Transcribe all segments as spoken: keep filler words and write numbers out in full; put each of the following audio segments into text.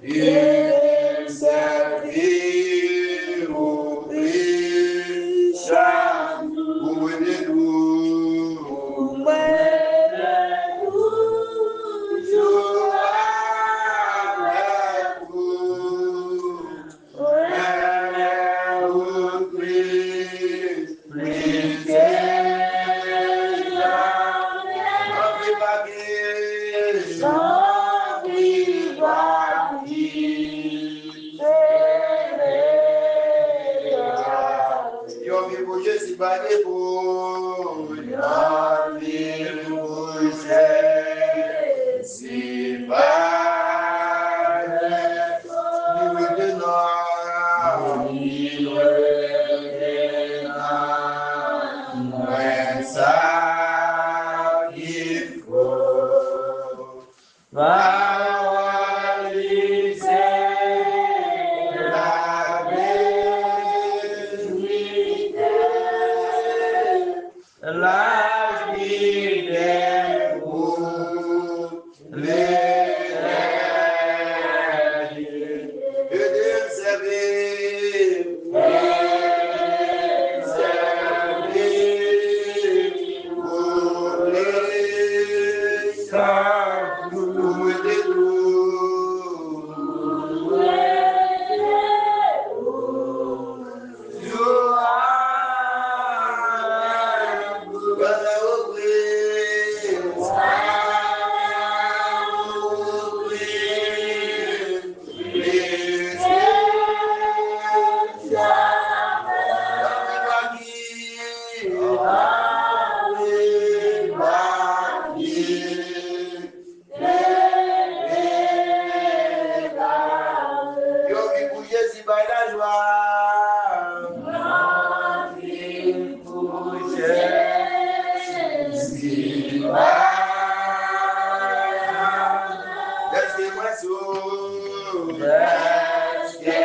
Ede m sèvi ou plis chak jou. Pou mwen te dou. Pou mwen te toujou avèk ou. Mwen ou Kris, plis ke janmè. Tanpri pa ki. Tanpri pa ki. Yon vi pou Jezi pa depo. Yon vi pou Jezi. Si pa gen, li rete nan, li rete nan mwen sa ki fo. Pawòl li se laverite. L ap gide pou letènite. Ede m sèvi. Ede m sèvi. Pou plis chak jou. Pou mwen te dou. Yon vi pou Jezi bay lajwa. Yon vi pou Jezi bay lajwa. Dèske mwen sou, dèske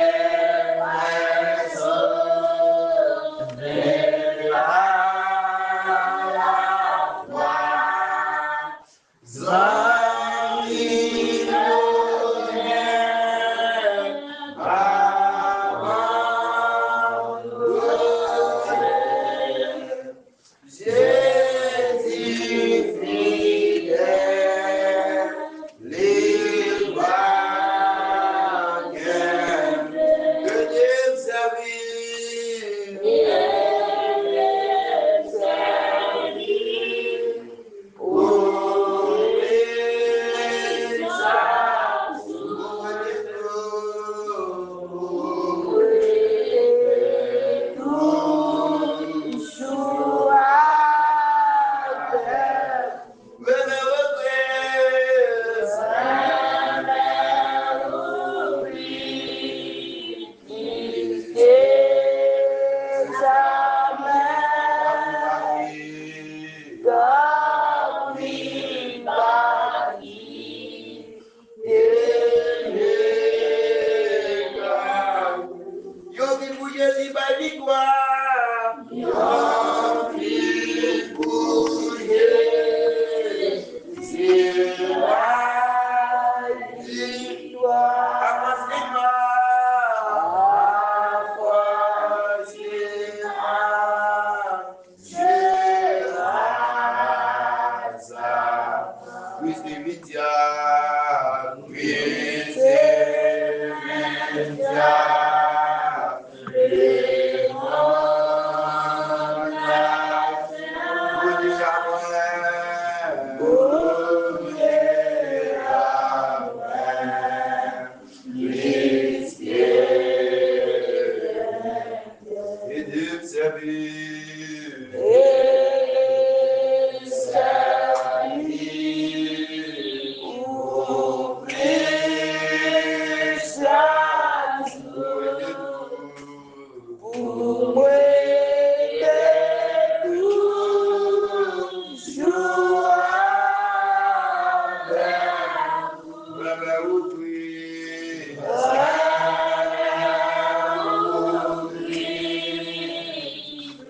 mwen sou, de la lafwa. Zanmi, abandone. Jezi fidèl, li pa gen. Ke Dye m sèvi. Yon vi pou Jezi bay viktwa. Yon vi pou Jezi bay viktwa. Avanse viktwa. Avanse viktwa. Jezi, Kris te medyak, Kris te medyak, rekonsilyasyonn, Bondye avèk. Plis ke ede m sèvi. Ede m sèvi ou plis chak jou. Pou mwen te toujou avèk ou. Avèk ou, Kris. Avèk ou, Kris.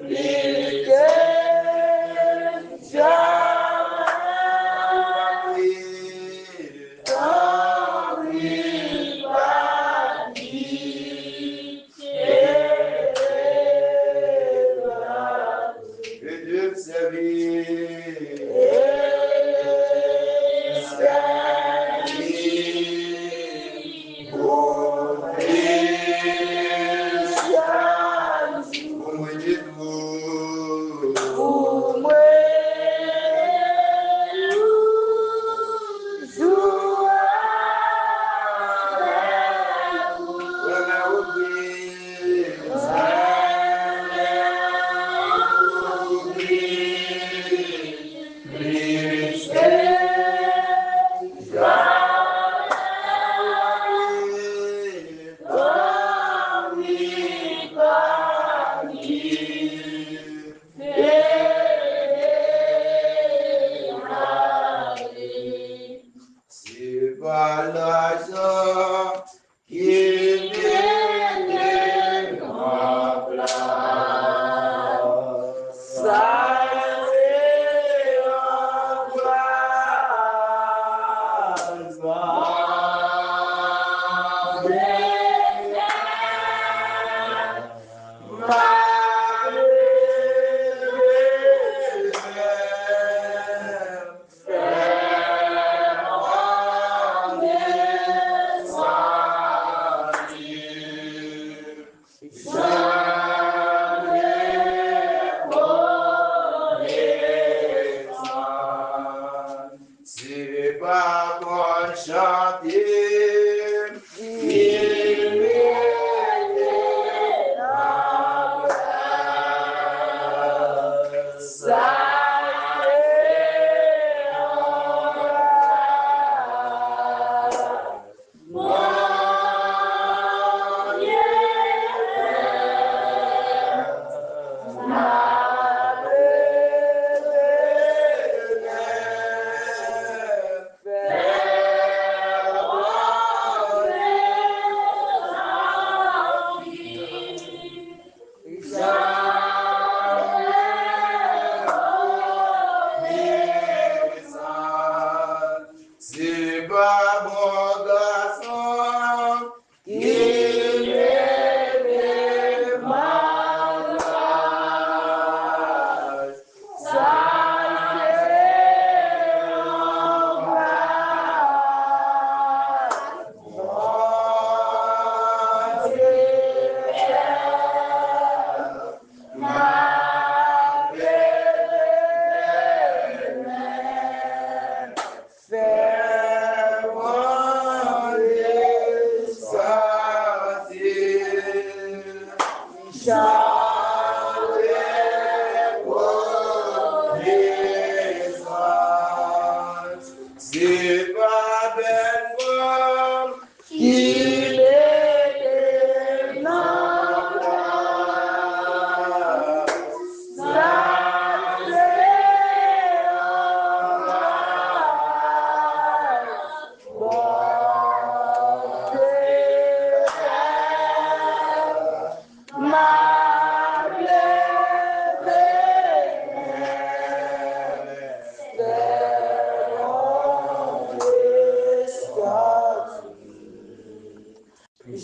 Plis ke janmè. Tanpri, pa ki mete nan plas. Sa se yon gras. Se pa konn chante ki mete nan plas. Sa se yon gras. Bondye, m ap leve men, fè Bondye santi. Se pa bon gason ki mete m anplas. Sa se yon gras. Bondye fè m ap leve men, fè Bondye santi. Jan repoze m, se pa bèl fanm ki mete m nan plas. Sa se yon gras. Bondye fè m ap leve men, fè Bondye santi.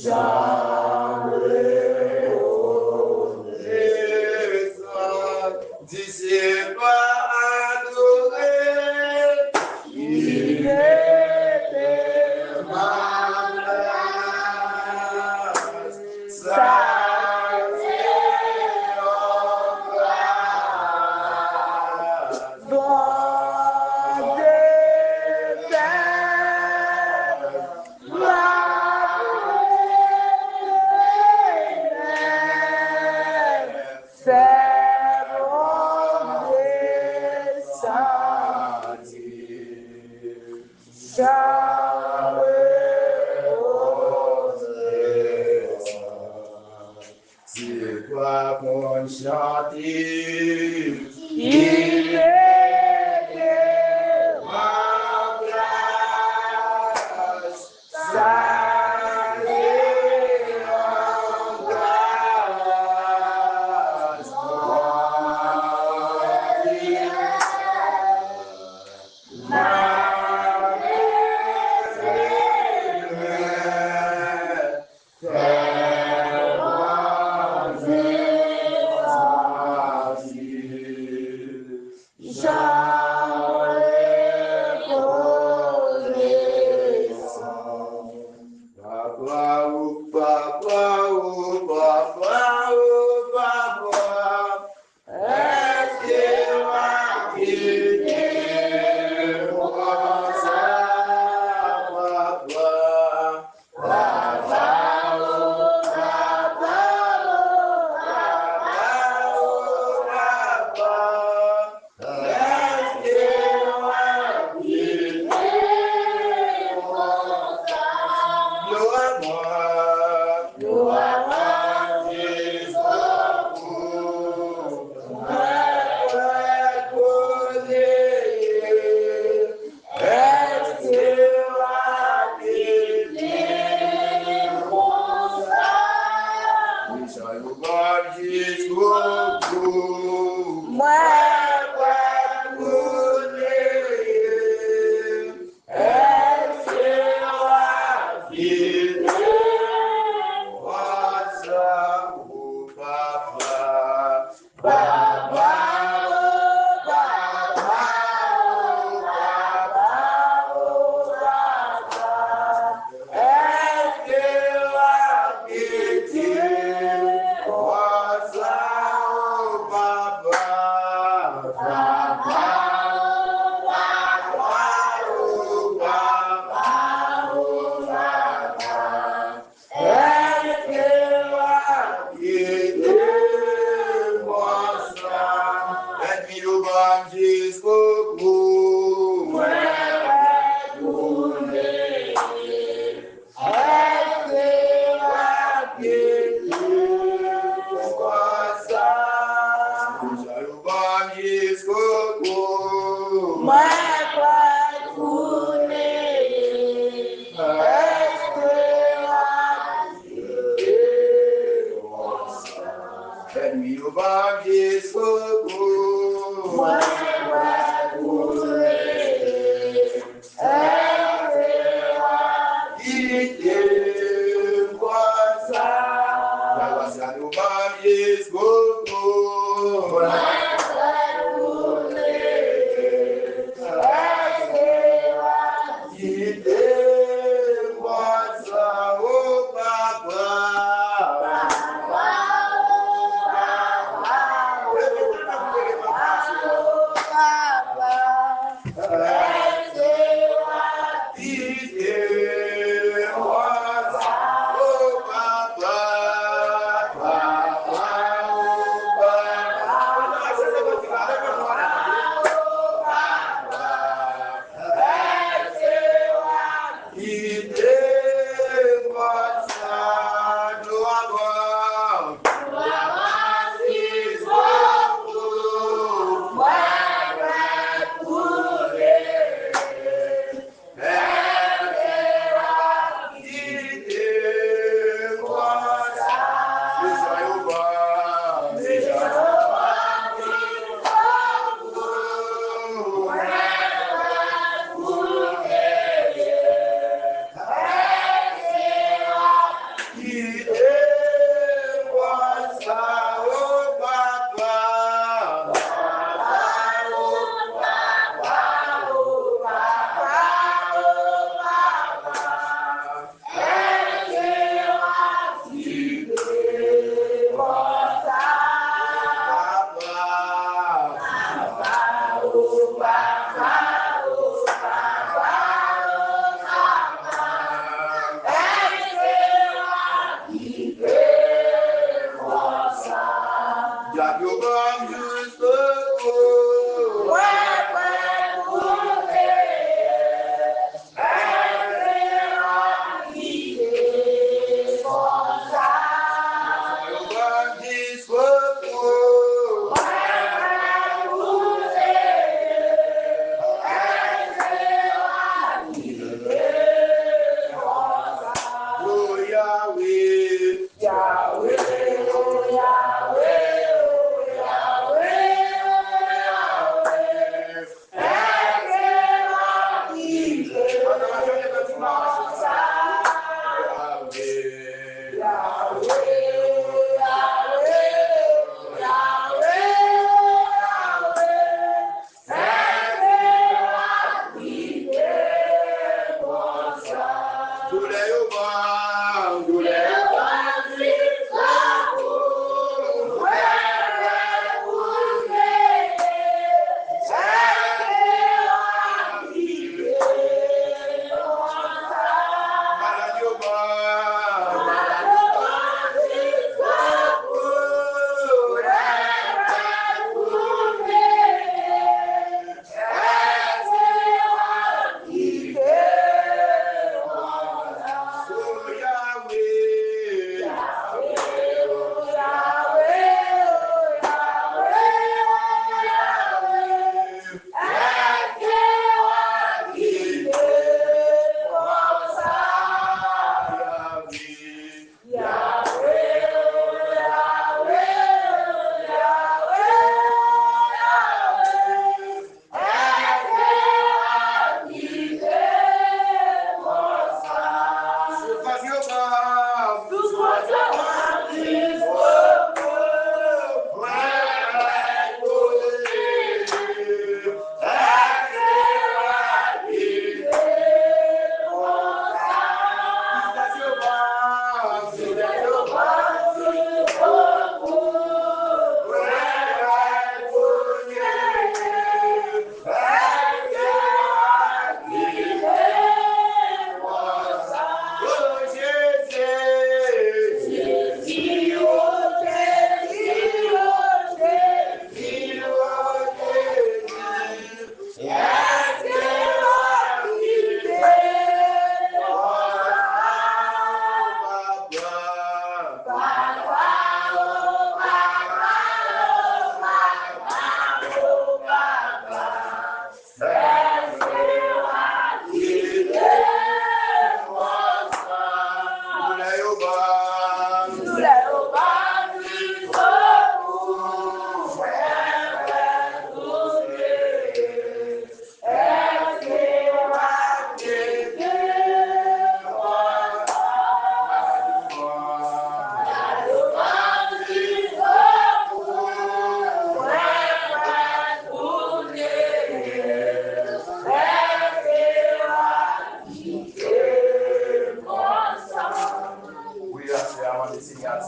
Jan repoze m, di se pa adore ki mete m anplas. Sa se yon gras. Bondye fè m ap leve men, fè Bondye santi. Jan repoze m, se pa konn chante ki mete m anplas. Sa se yon gras. Bondye fè m ap leve men, fè Bondye santi. Jan repoze m. Papa o, papa o, papa o, papa. Èske w ap kite m konsa, papa? Papa o, papa o, papa o, papa. Èske w ap kite m konsa? Glwa, glwa, glwa. Kite m konsa. Gade nou manm Yeskoko. Kite m konsa, o papa. Repete nan kite m konsa. Kite m konsa, o papa, papa, o papa. Kite m konsa, glwa, glwa. Dyab yo ban m jis poko. Doulè yo ban, doulè yo ban.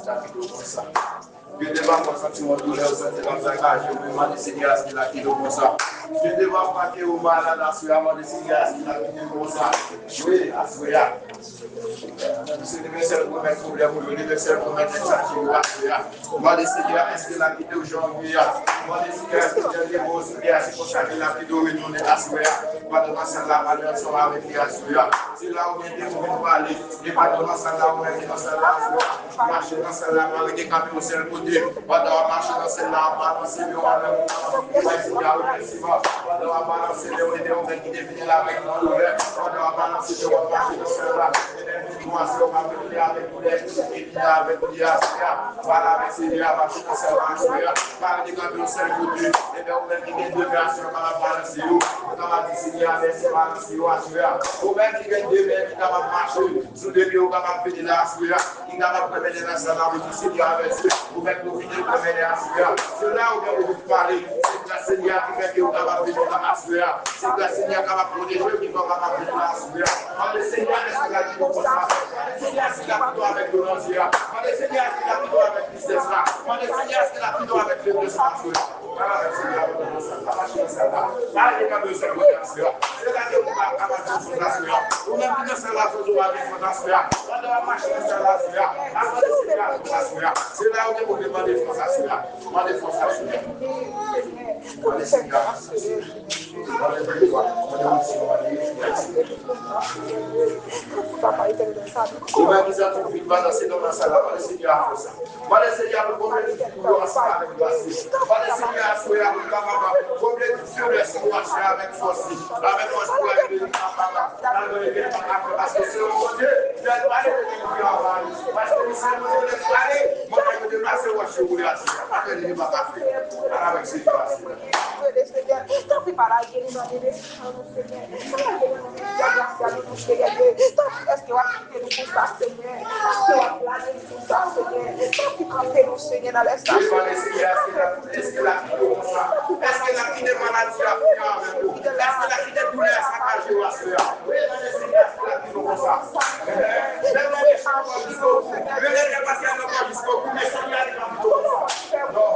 Sa ki do konsa. Gen de pafwa w santi yon doulè, ou santi l ap sakaje w, men mande Senyè a si l ap kite w konsa. Gen de pafwa ke ou malad aswè a, mande Senyè a si l ap kite w konsa. Wi, aswè a. Se li menm sèl k remèt pwoblèm ou yo, li menm sèl k remèt tèt chaje yo aswè a. Mande Senyè a èske l ap kite w jan w ye a. Mande Senyè a èske jan l te ba w sou tè a, se konsa ke l ap kite w retounen aswè a. Pandan w nan sal la, pale ansanm avèk li aswè a. Se la ou gen de moman pale. E pandan w nan sal la, ou menm ki nan sal la aswè a. Mache nan sèl la, pa rete kanpe yon sèl kote. Pandan w ap mache nan sèl la, w ap balanse men w avèk ou. Bay Senyè a remèsiman. Pandan w ap balanse men w, ede yon nèg ki te vini la avèk yon doulè. Pandan w ap balanse men w, w ap mache nan sèl la. Ede yon nèg ki kòmanse w ap vini avèk doulè, ki vini avèk li aswè a. Pale avèk Senyè a, mache nan sèl la aswè a. Pa rete kanpe yon sèl kote. Ede yon nèg ki gen de men aswè a, kapab balanse yo. Ou kapab di Senyè a mèsi, balanse yo aswè a. Ou menm ki gen de men ki kapab mache. Sou de pye ou kapab vini la aswè a, ki kapab premye nan sal la, ou di Senyè a mèsi, ou fèk pwofite premye nan aswè a. Se la ou gen pou vin pale, se gras Senyè a ki fè ke ou kapab vini la aswè a. Se gras Senyè a kapab pwoteje w, ki fè ou kapab vini la aswè a. Mande Senyè a èske l ap kite w konsa. Mande Senyè a si l ap kite w avèk do nan zye a. Mande Senyè a si l ap kite w avèk tristès la. Mande Senyè a si l ap kite w avèk feblès la aswè a. Pale avèk Senyè a, mache nan sèl la. Pa rete kanpe yon sèl kote aswè a. Se la ke ou pa kapab gen fòs aswè a. Ou menm ki nan sèl la, fòs ou pa gen fòs aswè a. Pandan w ap mache nan sèl la aswè a, ap mande Senyè a fòs aswè a. Se la ou gen pou mande fòs aswè a. Mande fòs aswè a. Mande Senyè a fòs aswè a. Mande Senyè a fòs aswè a. Ou menm ki santi w vid pandan se nan sèl la, mande Senyè a fòs. Mande Senyè a pou l konplete tout pou yo ansanm avèk gras li. Mande Senyè a aswè a pou l kapab konplete tout feblès yo aswè a avèk fòs li. Avèk fòs pou l rive li kapab. Paske se yon Bondye, lè l pale, lè l pale. Paske li se yon Bondye, lè l pale, montann yo deplase, wòch yo boule aswè a. Pa gen anyen li pa ka fè. Al avèk Senyè a aswè a. Tanpri pa lage nou nan depresyon. Senyè, sa lage nou nan mitan gras la nou, Senyè Dye. Tanpri, èske w ap kite nou konsa, Senyè? Èske w ap lage nou konsa, Senyè? Tanpri, kanpe nou, Senyè, nan lè sa. Wi, mande Senyè a, èske l ap, èske l ap kite w konsa? Èske l ap kite maladi a fini avèk ou? Èske l ap kite doulè a sakaje w aswè a? Wi, mande Senyè a, èske l ap kite w konsa? Menm lè mechan ankò jiskobou, menm lè tèpasyan ankò jiskobou, men Senyè a li p ap kite w konsa. Non.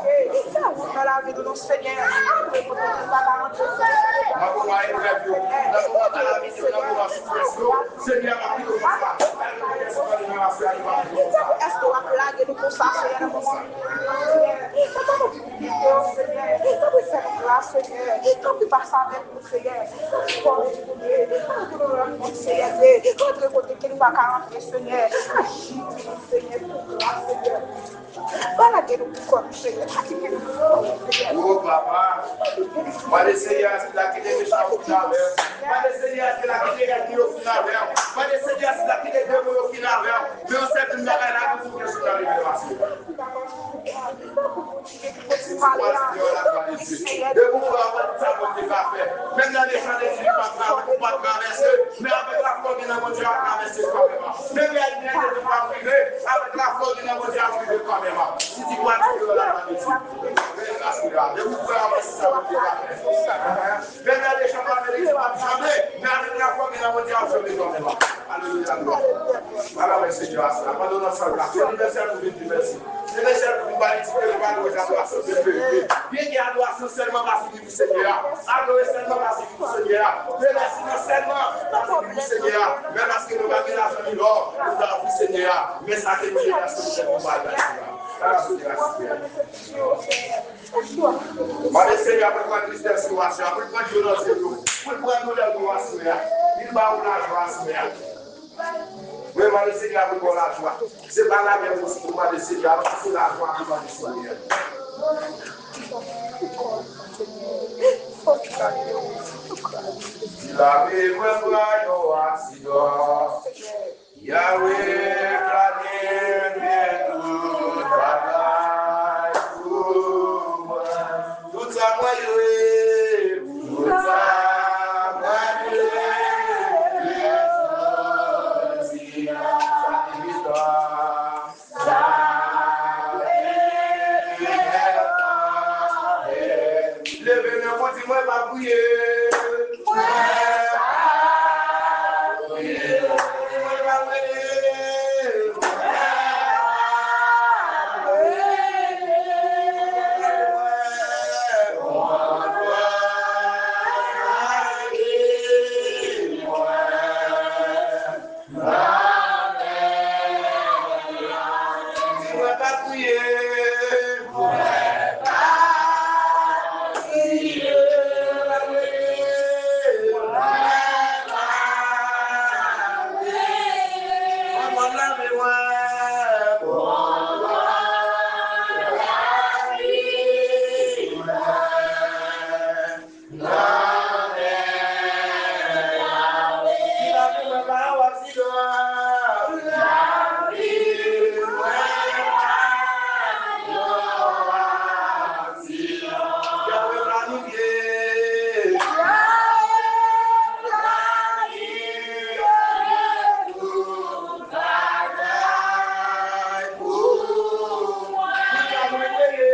Fè wout nan lavi nou, non, Senyè. Antre kote nou pa ka rantre, Senyè. Nan moman eprèv yo, nan moman kalamite yo, nan moman soufrans yo, Senyè, pa kite w konsa. Èske w ap lage nou konsa, Senyè, nan moman, Senyè? Tanpri, fè nou gras, Senyè. Tanpri, pase avèk nou, Senyè. Tanpri, kòrije nou, Senyè. Antre nan lòt mond, Senyè. Antre kote ke nou pa ka rantre, Senyè. Aji pou nou, Senyè, pou gras, Senyè. Pa lage nou pou kò nou, Senyè. Pa kite nou pou kò nou, Senyè. O papa, mande Senyè a si l ap kite mechan yo fin avè w. Mande Senyè a si l ap kite ènmi yo fin avè w. Mande Senyè a si l ap kite demon yo fin avè w. Men yon sèl ti bagay la, nou souke sou nan elemasyon. Si ti pwa ti deyò la, glwa de Dye. Depi w kwè w ap wè tout sa Bondye ka fè. Menm lè mechan te di li p ap travèse, men avèk lafwa w gen nan Bondye, w ap travèse kanmenm. Menm lè ènmi an te di w p ap rive, avèk lafwa w gen nan Bondye, w ap rive kanmenm. Si ti pwa ti deyò la, glwa de Dye. Wi, gras li la. Depi w kwè w ap wè tout sa Bondye ka fè. Menm lè mechan pa vle di w p ap janbe, men avèk lafwa w gen nan Bondye, w ap janbe kanmenm. Alelouya, glwa. Pale avèk Senyè a aswè a. Pandan w nan sal la, se li menm sèl pou vin di mèsi. Se li menm sèl pou vin ba li ti kè li pa dwe adorasyon de verite. Byen gen adorasyon sèlman pa siyifi Senyè a. Adore sèlman pa siyifi Senyè a. Remèsiman sèlman pa siyifi Senyè a. Men paske nou pa gen lajan ni lò, nou ta ofri Senyè a. Men sa ke nou gen la, se pou fè nou bay Senyè a. Pale avèk Senyè a, Senyè. Mande Senyè a pou l pran tristès yo aswè a, pou l pran dlo nan zye nou, pou l pran doulè nou aswè a. Vin ba ou lajwa aswè a. Wi, mande Senyè a pou l ba w lajwa. Se pa lamè ou mande Senyè a, non, se lajwa pou mande Senyè a. Di lave mwen pran yon aksidan. Yahweh, planifye tout bagay pou mwen. Tout sa mwen dwe, tout sa mwen dwe, jodi a, sa ki tan, sa ki tan. Leve men pou di mwen pa priye. Mwen pa priye. Mwen pa priye. Lave mwen. Pran lavi mwen. Lave mwen pa yon aksidan. Lave mwen pa yon aksidan. Yahweh planifye. Yahweh planifye tout bagay pou mwen. Konsa mwen kwè jodi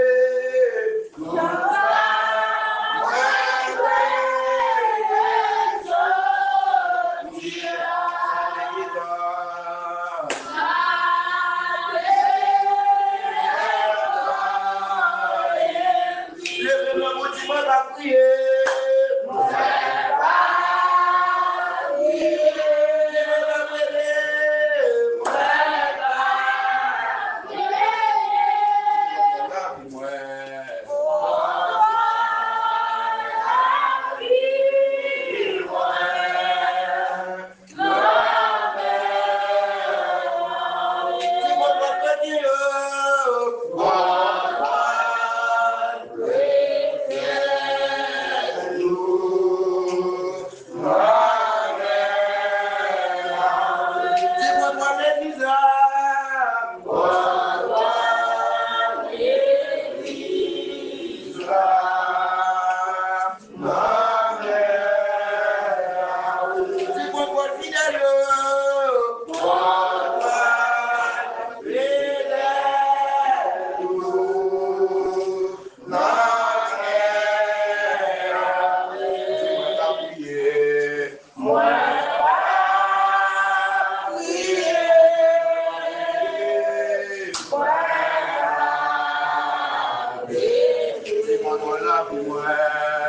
a. Leve men w pou di mwen pa kriye. Mwen pa kriye. Leve men w pou di mwen pa kriye. Lavi mwen.